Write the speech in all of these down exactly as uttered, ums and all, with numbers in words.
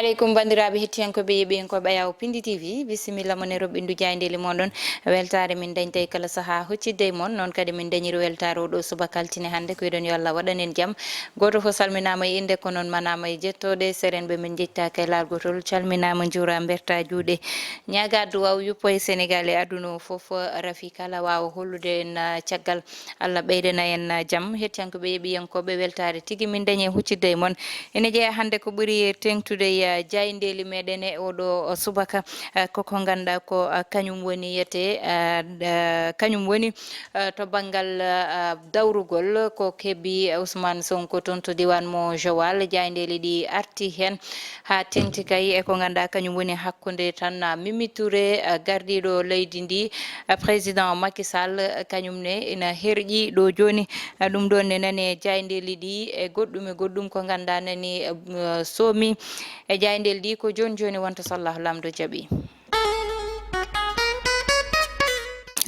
Aleykum banndiraaɓe hettiyankooɓe yeeɓiyankooɓe Ayaw Pindi T V, bisimilla mon e roɓɓindu jaayndeeli mon ɗon. Weltaare min dañtay kala sahaa huccidde e mon, noon kadi min dañiri weltaare oo ɗoo subaka altine hannde, ko wiɗon yo Allah waɗan en jam. Gooto fof salminaama e innde, ko noon manaama e jettooɗe, serenɓe min njettaaka e laargotol, calminaama, njuuraa, mbertaa juuɗe. Ñaagaa duwaaw yuppo e Senegaal e aduna o fof, rafi kala waawa hollude en, ah, caggal Allah ɓeydana en, ah, jam. Hettiyankooɓe yeeɓiyankooɓe weltaare tigi min dañi e huccidde e mon. Ene jeyaa hannde ko ɓuri teeŋtude e, ah, jaayndeeli meɗen e oo ɗoo, ah, subaka, ah, ko ko ngannduɗaa ko, ah, kañum woni yete, ah, d-, ah, kañum woni, ah, to banngal, ah, dawrugol ko keɓi Ousmane Sonko toon to diiwaan mo Joal. Jaayndeeli ɗi arti heen haa teeŋti kay e ko ngannduɗaa kañum woni hakkunde tan, ah, Mimi Touré, ah, gardiiɗo leydi ndi, ah, président Macky Sall, ah, kañum ne ina herƴi ɗo jooni. Ah, ɗum ɗoon ne nani e jaayndeeli ɗi e goɗɗum e goɗɗum ko ngannduɗaa nani, ah, soomi e jaayndeeli ɗi ko jooni jooni wonta so Allahu Laamɗo jaɓi.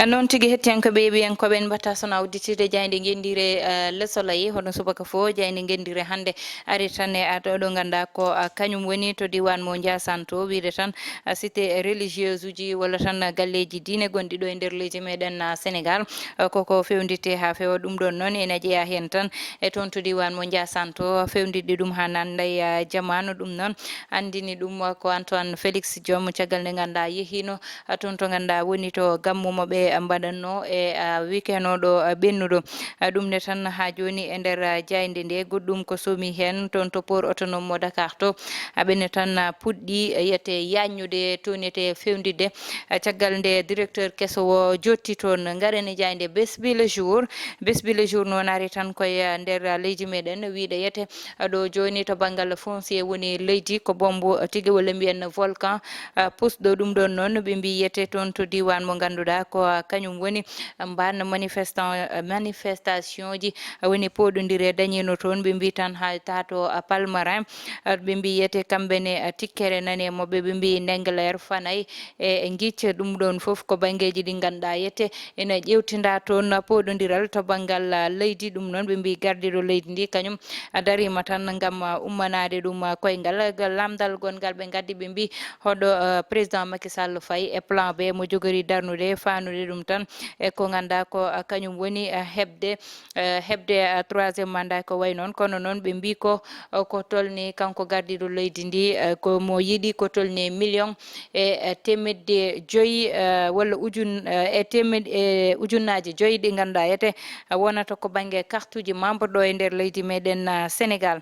Noon tigi hettiyankooɓe yeeɓiyankooɓe en mbaɗta sona udditirde jaaynde ngenndiire, eh, Le Soleil, hono subaka fof jaaynde ngenndiire hannde ari tan e aɗo ɗo ngannduɗaa ko, ah, kañum woni to diiwaan mo Ndiassane to, wiyde tan, ah, cité religieuse uji walla tan, ah, galleeji diine gonɗi ɗo e nder leydi meɗen, ah, Senegaal. Ah, koko fewnditte haa feewa ɗum ɗoon noon ene jeyaa heen tan e toon to diiwaan mo Ndiassane to, fewnditte ɗum haa nannda e, ah, jamaanu ɗum noon anndini ɗum ko Antoine Félix Diome, caggal nde ngannduɗaa yehiino, ah, toon to ngannduɗaa woni to gammu mo ɓe mbaɗatnoo e, ah, weekend o ɗo, ah, ɓennuɗo. Ah, ɗum ne tan haa jooni e nder, ah, jaaynde nde, goɗɗum ko soomi heen toon to port autonome mo Dakar to. Ah, ɓe ne tan, ah, puɗɗi, ah, yete yaajnude toon yete fewndidde. Ah, caggal nde directeur keso o jotti toon, ngaren e jaaynde Bés Bi Le Jour. Bés Bi Le Jour noon ari tan koye, ah, nder, ah, leydi meɗen, wiyde yete ɗo jooni to banngal foncier woni leydi ko bommbo tigi walla mbiyen volcan, ah, pusɗo ɗum ɗoon noon ɓe mbiyi yete toon to diiwaan mo ngannduɗaa ko, ah, kañum woni mbaan manifestant, ah, manifestation ji, ah, woni pooɗondire dañiino toon ɓe mbiyi tan haa taa to, ah, Palmarin, ah, ɓe mbiyi yete kamɓe ne, ah, tikkere nani e maɓɓe ɓe mbiyi Ndengler fanay e, e Ngicce ɗum ɗoon fof ko banngeeji ɗi ngannduɗaa yete ina ƴeewtinda toon pooɗondiral to banngal, ah, leydi. Ɗum noon, ɓe mbiyi gardiiɗo leydi ndi, kañum, ah, dariima tan ngam, ah, ummanaade ɗum, ah, koyngal. Ga-, lamndal gonngal ɓe ngaddi, ɓe mbiyi hoɗo, ah, président Macky Sall fayi e plan B mo jogori darnude, faanude ɗum tan e ko ngannduɗaa ko, ah, kañum woni, ah, heɓde, eh, heɓde, ah, troisième mandat ko wayi noon. Kono noon, ɓe mbiyi ko, ah, ko tolni kanko gardiiɗo leydi ndi, ah, ko mo yiɗi ko tolni million e, eh, teemedde joyi, eh, walla ujun-, eh, e teemed-, e ujunnaaje joyi ɗi ngannduɗaa yete, eh, wonata ko bannge kartuuji membre ɗo e nder leydi meɗen, eh, Senegaal.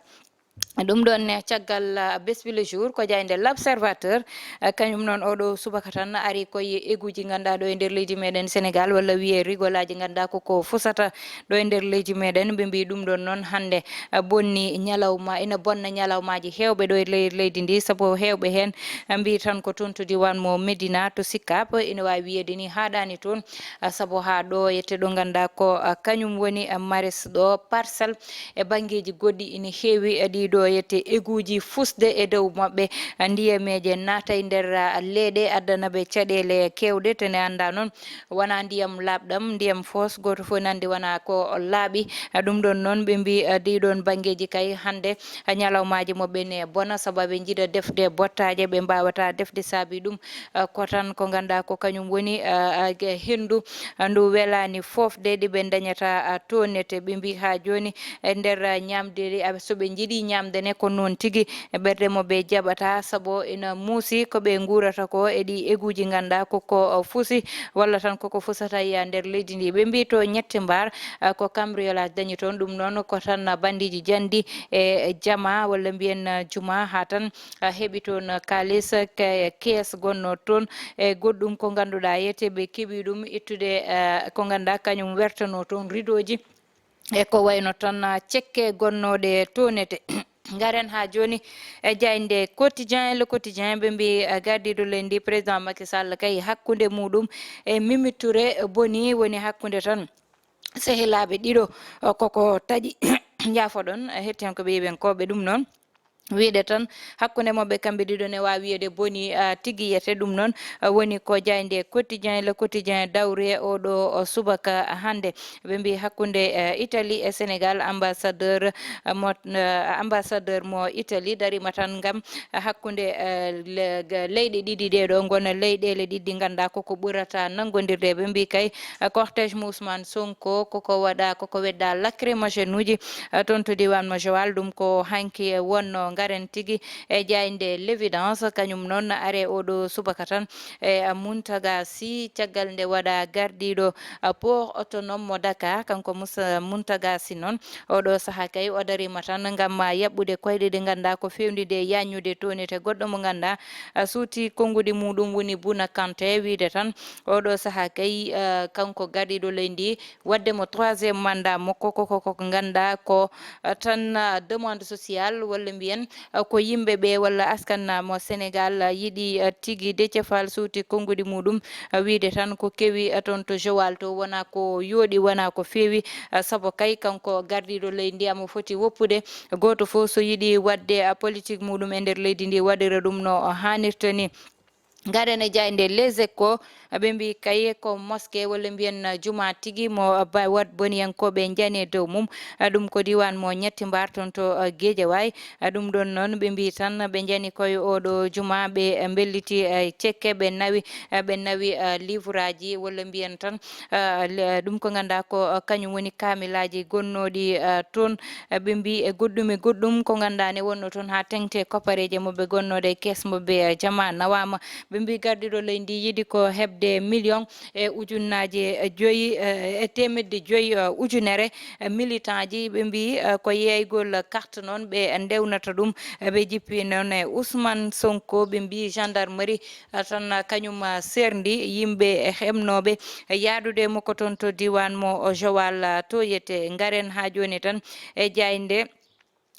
Ɗum ɗoon ne caggal, eh, Bés Bi Le Jour ko jaaynde L'Observateur, eh, kañum noon oo ɗoo subaka tan ari koye eguuji ngannduɗaa ɗo e nder leydi meɗen Senegaal walla wiyee rigolaaji ngannduɗaa ko ko fusata ɗo e nder leydi meɗen. Ɓe mbiyi ɗum ɗoon noon hannde, eh, bonni ñalawma, ina bonna ñalawmaaji heewɓe ɗo e ley-, leydi ndi, sabu heewɓe heen, eh, mbiyi tan ko toon to diiwaan mo Medina to Sicap, ina waawi wiyeede ni haaɗaani toon, eh, sabu haa ɗo yette ɗo ngannduɗaa ko, eh, kañum woni, eh, Maris ɗo Parcelles e banngeeji goɗɗi ina heewi, eh, ɗii ɗo yette eguuji fusde e dow maɓɓe, eh, ndiyameeje naata e nder, eh, leeɗe addana ɓe caɗeele keewɗe, te ne anndaa noon wonaa ndiyam laaɓɗam, ndiyam foos, gooto fof nandi wonaa ko laaɓi. Ɗum ɗoon noon, ɓe mbii, eh, ɗii ɗoon banngeeji kay hannde, eh, ñalawmaaji maɓɓe ne bona, sabu ɓe njiɗa defde bottaaje, ɓe mbaawataa defde, saabi ɗum, eh, ko tan ko ngannduɗaa ko kañum woni, eh, eh, henndu, eh, ndu welaani foofde, ɗi ɓe ndañata, eh, toon nete. Ɓe mbii haa jooni, e nder, eh, ñaamde, eh, so ɓe njiɗii ñaamde ne, ko noon tigi, e ɓerɗe maɓɓe jaɓataa, sabu ina muusi ko ɓe nguurata ko e ɗii eguuji ngannduɗaa ko ko fusi, walla tan koko fusata e nder leydi ndi. Ɓe mbii to Ñetti Mbaar, ah, ko cambriolage dañi toon, ɗum noon ko tan bandiiji janndi e jama, walla mbiyen, ah, juma, haa tan, ah, heɓi toon kaalis, ke-, kees gonnoo toon e goɗɗum ko ngannduɗaa yete ɓe keɓi ɗum ittude, ah, ko ngannduɗaa kañum wertanoo toon ridooji. E ko wayno tan, ah, cekke gonnooɗe toon nete. Ngaren haa jooni e jaaynde Quotidien, Le Quotidien, ɓe mbii, ah, gardiiɗo leydi ndi, président Macky Sall, kay hakkunde muuɗum e Mimi Touré boni, woni hakkunde tan sehilaaɓe ɗiɗo, ah, koko taƴi. Njaafoɗon, eh, hettiyankooɓe yeeɓiyankooɓe ɗum noon. Wiide tan, hakkunde maɓɓe kamɓe ɗiɗo ne waawi wiyeede boni, ah, tigi yete. Ɗum noon, ah, woni ko jaaynde Quotidien, Le Quotidien dawri e oɗo, o subaka hannde. Ɓe mbi hakkunde, eh, Italie e Sénégal, ambassadeur, eh, mo, eh, ambassadeur mo Italie darima tan ngam, eh, hakkunde, eh, le-, ga-, leyɗe ɗiɗi ɗe ɗo ngona leyɗeele ɗiɗi ɗi ngannduɗaa koko ɓurata nanngondirde. Ɓe mbi kay, eh, cortège mo Ousmane Sonko koko waɗa, koko wedda lacrymogène uji, eh, toon to diiwaan mo Joal. Ɗum ko hanki, eh, wonno ngaren tigi e jaaynde L'Évidence. Kañum noon are oɗo subaka tan e Mountaga Sy, caggal nde waɗa gardiiɗo, eh, port autonome mo Dakar. Kanko Moussa Mountaga Sy noon, oɗo saha kay o darima tan ngam yaɓɓude koyɗe ɗe ngannduɗaa ko fewndide e yaññude toonete goɗɗo mo ngannduɗaa, eh, suuti konnguɗi muɗum woni Bouna Kanté. Wiide tan oɗo saha kay, eh, kanko gardiiɗo leydi ndi, waɗde mo troisième mandat makko, ko, ko, ko, ko ngannduɗaa ko, eh, tan, eh, demande sociale, walla mbiyen, eh, ko yimɓe ɓe walla askan mo Sénégal, eh, yiɗi, eh, tigi. Déthié Fall suuti konnguɗi muɗum, eh, wiide tan ko kewi, eh, toon to Joal to, wona ko yooɗi, wona ko feewi, eh, sabu kay kanko gardiiɗo leydi ndi omo foti woppude gooto fof so yiɗi waɗde, eh, politique muɗum e nder leydi ndi, waɗira ɗum no haanirta ni. Ngaren e jaaynde Les Échos, ɓe mbi kay ko mosquée walla mbiyen juma tigi mo ba-, wat boniyankooɓe njani e dow mum. Ɗum ko diiwaan mo Ñetti Mbaar toon to, uh, Guédiawaye. Ɗum ɗon noon ɓe mbi tan ɓe njani koye oɗo juma, ɓe, uh, mbelliti, uh, cekke, ɓe nawi, uh, ɓe nawi, uh, livre aji walla mbiyen tan, uh, le-, ɗum ko ngannduɗaa ko, uh, kañum woni kaamilaaji gonnooɗi, uh, toon. Eh, ɓe mbi e goɗɗum e goɗɗum ko ngannduɗaa ne wonno toon haa teŋti e koppareeje maɓɓe gonnooɗe e kees maɓɓe, eh, jama nawaama. Ɓe mbi gardiiɗo leydi ndi yiɗi ko heɓde million e ujunnaaje, eh, joyi, eh, e teemedde joyi, eh, ujunere, eh, militant ji. Ɓe mbi, eh, ko yeeygol carte noon ɓe ndewnata ɗum. Eh, ɓe jippi noon e Ousmane Sonko, ɓe mbi gendarmerie, eh, tan, eh, kañum, eh, serndi yimɓe heɓnooɓe yahdude mo ko toon to diiwaan mo, o Joal, eh, to yete. Ngaren haa jooni tan e jaaynde,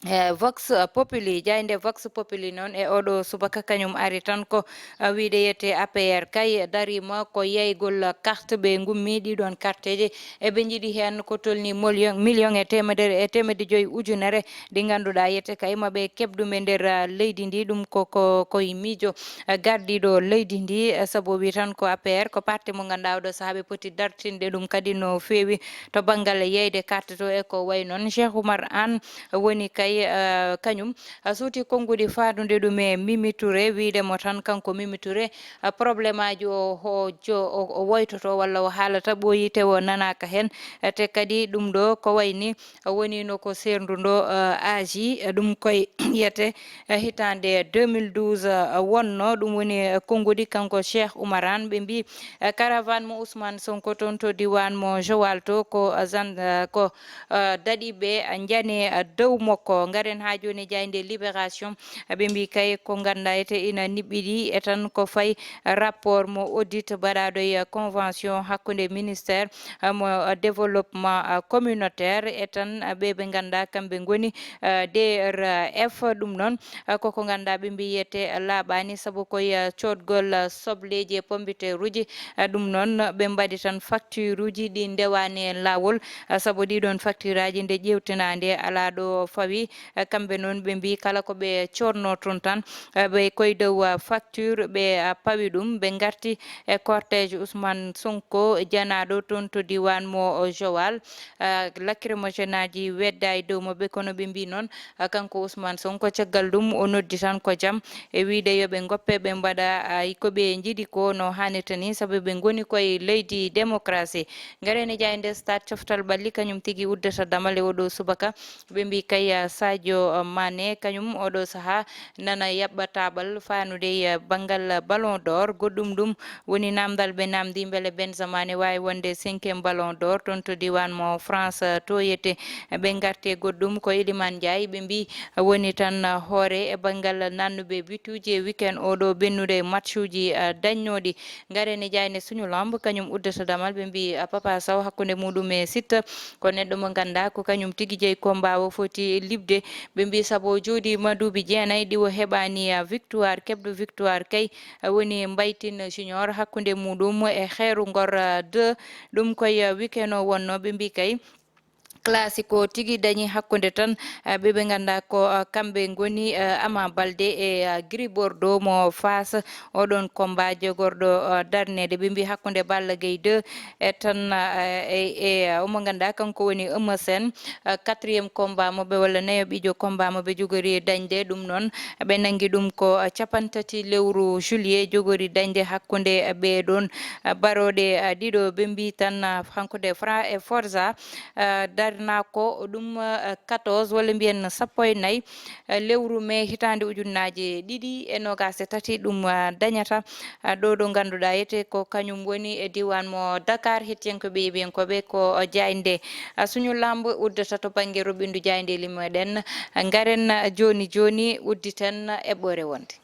eh, Vox Populi. Jaaynde Vox Populi noon e oɗo subaka kañum ari tan ko, eh, wiide yete A P R kay darima ko yeeygol carte, ɓe ngummi ɗiɗon carteeji, eɓe njiɗi heen ko tolni million, million e teemedere, e teemedde joyi ujunere ɗi ngannduɗaa yete kay maɓe keɓ ɗum e nder, ah, leydi ndi. Ɗum ko, ko, ko e miijo, ah, gardiiɗo leydi ndi, ah, sabu o wi tan ko A P R ko parti mo ngannduɗaa oɗo sahaa ɓe poti dartinde ɗum kadi no feewi to banngal yeeyde carte to e ko wayi noon. Cheikh Oumar Anne woni kay, ah, kañum, ah, suuti konnguɗi faandude ɗum e Mimi Touré, wiide mo tan kanko Mimi Touré, ah, problème aji o, o jo-, o, o woytoto walla o haalata ɓooyi te o nanaaka heen. Eh, te kadi ɗum ɗo ko wayni woni no ko seerndu ndo, eh, aaji, eh, ɗum koye yiyete, eh, hitaande deux mille douze, eh, wonno. Ɗum woni, eh, konnguɗi kanko Cheikh Oumar Anne. Ɓe mbi, eh, caravane mo Ousmane Sonko toon to diiwaan mo Joal to ko, eh, zan-, eh, ko, eh, daɗiiɓe, eh, njani, eh, dow makko. Ngaren haa jooni jaaynde Libération, eh, ɓe mbi kay ko ngannduɗaa ete ina niɓɓiɗi e tan ko fayi rapport mo audit baɗaaɗo e convention hakkunde ministère, eh, mo, eh, développement, eh, communautaire e tan, eh, ɓe ɓe ngannduɗaa kamɓe ngoni, eh, D R F. Ɗum noon, eh, koko ngannduɗaa ɓe mbiyete laaɓaani sabu koye, eh, coodgol, eh, sobleeji e pombiteeruuji. Eh, ɗum noon ɓe mbaɗi tan facture uji ɗi ndewaani e laawol, eh, sabu ɗiɗon facture aji nde ƴeewtinaa nde alaa ɗo fawi. Eh, kamɓe noon ɓe mbi kala ko ɓe coodno toon tan, eh, ɓe koye dow, ah, facture ɓe, ah, pawi ɗum. Ɓe ngarti e cortège Ousmane Sonko janaaɗo toon to diiwaan mo, o, Joal. Ah, lacrymogène aji wedda e dow maɓɓe, kono ɓe mbi noon, ah, kanko Ousmane Sonko caggal ɗum o noddi tan ko jam e wiide yo ɓe ngoppe ɓe mbaɗa, ah, ko ɓe njiɗi ko no haanirta ni, sabu ɓe ngoni koye leydi démocratie. Ngaren e jaaynde Stade coftal ɓalli kañum tigi uddata damal e oɗo subaka. Ɓe mbi kay, ah, Sadio Mané, kañum oɗo sahaa nana yaɓɓa taaɓal faanude e, ah, banngal Ballon d'Or. Goɗɗum ɗum woni naamndal ɓe naamndi mbele Benzema ne waawi wonde cinquième Ballon d'Or toon to diiwaan mo France, ah, to yete. Ɓe ngarti e goɗɗum ko Iliman Ndiaye, ɓe mbi woni tan, ah, hoore e banngal nannuɓe bituuji e weekend oɗo bennude matchuuji, ah, dañnooɗi. Ngaren e jaaynde Suñu Lamb, kañum uddata damal, ɓe mbi, ah, Papa Sow hakkunde muɗum e Siteu ko neɗɗo mo ngannduɗaa ko kañum tigi jeyi combat o foti liɓde. Ɓe mbi sabu o jooɗiima duuɓi jeenayi ɗi o heɓaani, ah, victoire, keɓɗo victoire kay, ah, woni Mbaye Tine Junior hakkunde muɗum e Xeeru Ngor, ah, deux. Ɗum koye, ah, weekend o wonno, ɓe mbi kay Classico tigi dañi hakkunde tan, eh, ɓe ɓe nganndaa ko, eh, kamɓe ngoni, eh, Ama Baldé e, eh, Gris Bordeaux mo Faas. Oɗon combat jogorɗo, eh, darneede, ɓe mbi hakkunde Balla Gaye deux e tan, eh, e, e, eh, omo nganndaa kanko woni Eumeu Sène, eh, quatrième combat mo ɓe walla nayo ɓijo combat mo ɓe jogori dañde. Ɗum noon, ɓe nanngi ɗum ko, eh, capantati lewru juillet jogori dañde hakkunde, eh, ɓee ɗoon, eh, barooɗe, eh, ɗiɗo. Ɓe mbi tan, eh, hakkunde Franc e Forza, eh, darnaa ko ɗum, eh, quatorze walla mbiyen sappo e nayi, eh, lewru mai hitaande ujunnaaje ɗiɗi e noogaas e tati ɗum, eh, dañata, eh, ɗo ɗo ngannduɗaa yete ko kañum woni e diiwaan mo Dakar. Hettiyankooɓe yeɓiyankooɓe ko, eh, jaaynde, eh, Suñu Lamb uddata to bannge roɓindu jaayndeeli meɗen. Eh, ngaren, eh, jooni jooni udditen, eh, eɓɓoore wonde.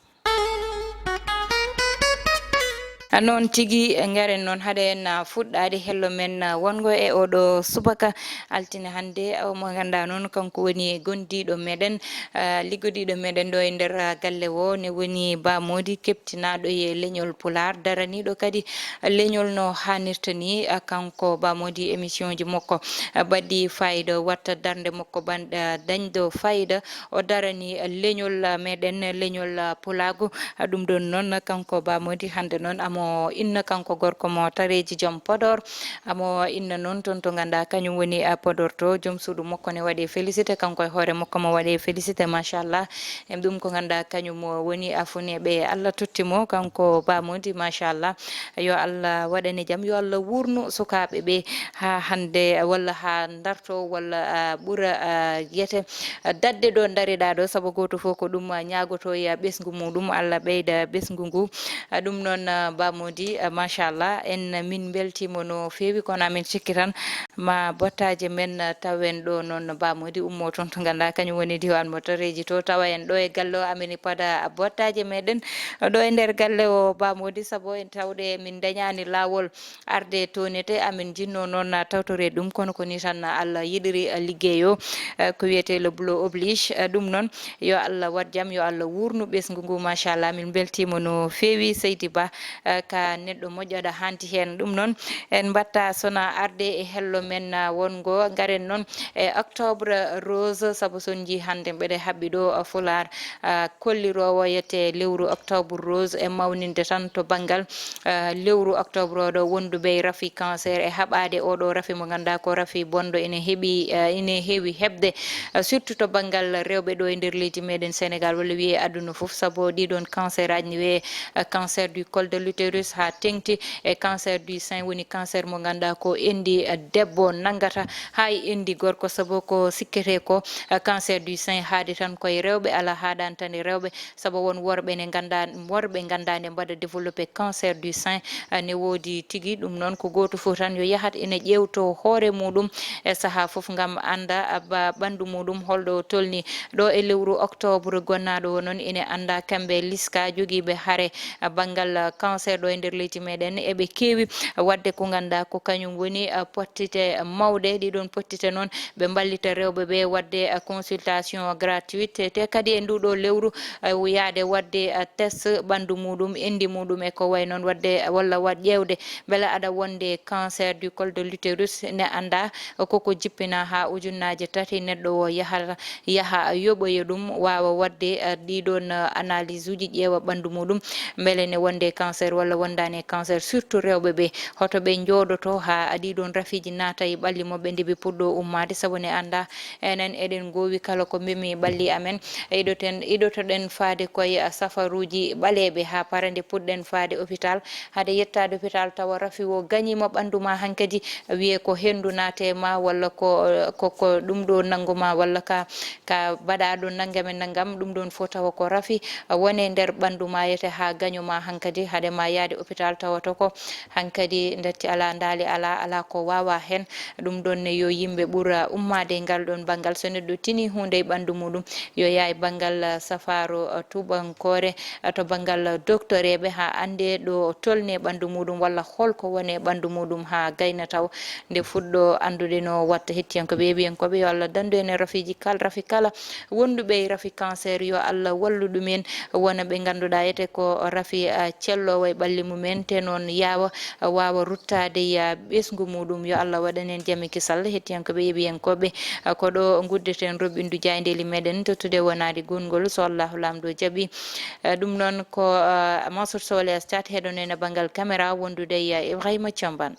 Ah, noon tigi, ngaren noon haɗa en, ah, fuɗɗaade hello men, ah, wonngo e oɗo subaka altine hannde, o mo ngannduɗaa noon kanko woni gondiiɗo meɗen, ah, liggodiiɗo meɗen ɗo e nder, ah, galle o, ne woni Ba Mody keɓtinaaɗo e leñol Pulaar, daraniiɗo kadi leñol no haanirta ni. Ah, kanko Ba Mody émission ji makko, ah, baɗɗi fayida, watta darnde makko ban-, ah, dañɗo fayida. O darani leñol meɗen, leñol pulaagu. Ɗum ɗon noon, kanko Ba Mody hannde noon amo inna, kanko gorko mo Tareji joom Podor. Amo inna noon toon to ngannduɗaa kañum woni, a, Podor to. Joom suudu makko ne waɗi félicité, kanko e hoore makko mo waɗi félicité, machallah. Em, ɗum ko ngannduɗaa kañum woni a funeeɓe Allah totti mo, kanko Ba Mody, machallah. Yo Allah waɗane jam, yo Allah wuurnu sukaaɓe ɓe haa hannde walla haa ndarto walla, a, ɓura, a, yete, a, daɗde ɗo ndariɗaa ɗo, sabu gooto fof ko ɗum, a, ñaagoto e ɓesngu muɗum, Allah ɓeyda ɓesngu ngu. A, ɗum noon, a, Ba Mody, a, machallah, en min mbeltiima no feewi, kono amin cikki tan ma bottaaje men, a, tawen ɗo noon Ba Mody ummo toon to ngannduɗaa kañum woni diiwaan mo Tareji to, tawa en ɗo e galle o, amin pada bottaaje meɗen ɗo e nder galle o Ba Mody, sabu en tawde min dañaani laawol arde to nete, amin jinnoo noon tawtore ɗum, kono ko ni tan Allah yiɗiri, eh, liggey o, eh, ko wiyetee le boulot oblige. Eh, ɗum noon, yo Allah waɗ jam, yo Allah wuurnu ɓesngu ngu, machallah, min mbeltiima no feewi, Seydi Ba, eh, ka neɗɗo moƴƴo, aɗa haanti heen. Ɗum noon, en mbaɗta sona arde e hello men, ah, wonngo, ngaren noon e octobre rose, sabu so on njii hannde mbeɗe haɓɓi ɗo, ah, Fulaar, ah, kolliroowo yete lewru octobre rose e mawninde tan to banngal, ah, lewru octobre oɗo wonduɓe e rafi cancer e haɓaade oɗo rafi mo ngannduɗaa ko rafi bonɗo ene heɓi, ah, ene heewi heɓde, ah, surtout to banngal rewɓe ɗo e nder leydi meɗen Sénégal, walla wiyee aduna fof, sabu ɗiɗon cancer aji ne wiyee, ah, cancer du col de l'utérus haa teŋti e cancer du sein, woni cancer mo ngannduɗaa ko enɗi, ah, debbo nanngata, haa e enɗi gorko, sabu ko sikketee ko, ah, cancer du sein haadi tan koye rewɓe, alaa haaɗaani tan e rewɓe. Sabu won worɓe ne nganndaa, worɓe nganndaa nde mbaɗa développé cancer du sein, ah, ne woodi tigi. Ɗum noon ko gooto fof tan yo yahat ene ƴeewto hoore muɗum e sahaa fof ngam annda, ah, ba-, ɓanndu muɗum holɗo tolni. Ɗo e lewru octobre gonnaaɗo o noon ene annda kamɓe liska jogiiɓe hare, ah, banngal, ah, cancer ɗo e nder leydi meɗen eɓe keewi waɗde ko ngannduɗaa ko kañum woni, ah, pottite mawɗe. Ɗiɗon pottite noon ɓe mballita rewɓe ɓe waɗde, ah, consultation gratuite, te kadi e nduɗo lewru, ah, yaade waɗde, ah, test ɓanndu muɗum, enɗi muɗum e ko way noon waɗde, ah, walla waɗ ƴeewde mbele aɗa wonde cancer du col de l'utérus, ne annda, ah, koko jippina haa ujunnaaje tati neɗɗo o yahata, yaha yoɓoya ɗum, waawa waɗde, ah, ɗiɗon, ah, analyse uji, ƴeewa ɓanndu muɗum mbele ne wonde cancer walla wondaani e cancer, surtout rewɓe ɓe. Hoto ɓe njooɗoto haa ɗiɗon rafiiji naata e ɓalli maɓɓe nde ɓe puɗɗo ummaade, sabu ne annda enen eɗen ngoowi kala ko memi ɓalli amen. Iɗoten, iɗotoɗen faade koye safaruuji ɓaleeɓe haa para nde puɗɗen faade hôpital. Hade yettaade hôpital tawa rafi o gañiima ɓanndu ma hankadi, wiyee ko henndu naate ma walla ko, ko, ko ɗum ɗo nanngu ma walla ka, ka mbaɗaa ɗo nanngam e nanngam, ɗum ɗon fof tawa ko rafi woni e nder ɓanndu ma yete haa gaño ma hankadi. Hade ma yaade hôpital tawata ko hankadi ndatti alaa, ndaali alaa, alaa ko waawaa heen. Ɗum ɗoon ne yo yimɓe ɓur ummaade e ngal ɗoon banngal. So neɗɗo tinii huunde e ɓanndu muɗum, yo yaah e banngal, ah, safaaro, ah, tuubankoore, ah, to banngal, ah, doktoreeɓe haa annde ɗo tolni e ɓanndu muɗum walla hol ko woni e ɓanndu muɗum haa gayna taw nde fuɗɗo anndude no watta. Hettiyankooɓe, yeeɓiyankooɓe, yo Allah danndu en e rafiiji kal-, rafi kala. Wonduɓe e rafi cancer, yo Allah wallu ɗum en, wona ɓe ngannduɗaa ete ko rafi, ah, celloowo e ɓalli mumen, te noon yaawa, ah, waawa ruttaade, ah, ɓesngu muɗum. Yo Allah waɗan en jam e kisal. Hettiyankooɓe, yeɓiyankooɓe, ah, ko ɗo nguddeten roɓɓindu jaayndeeli meɗen tottude wonaade gongol, so Allahu Laamɗo jaɓi. Ah, ɗum noon ko, ah, Mansour Sow Lees Thiat heɗono en e banngal caméra, wondude e, ah, Ibrahima Thiamban.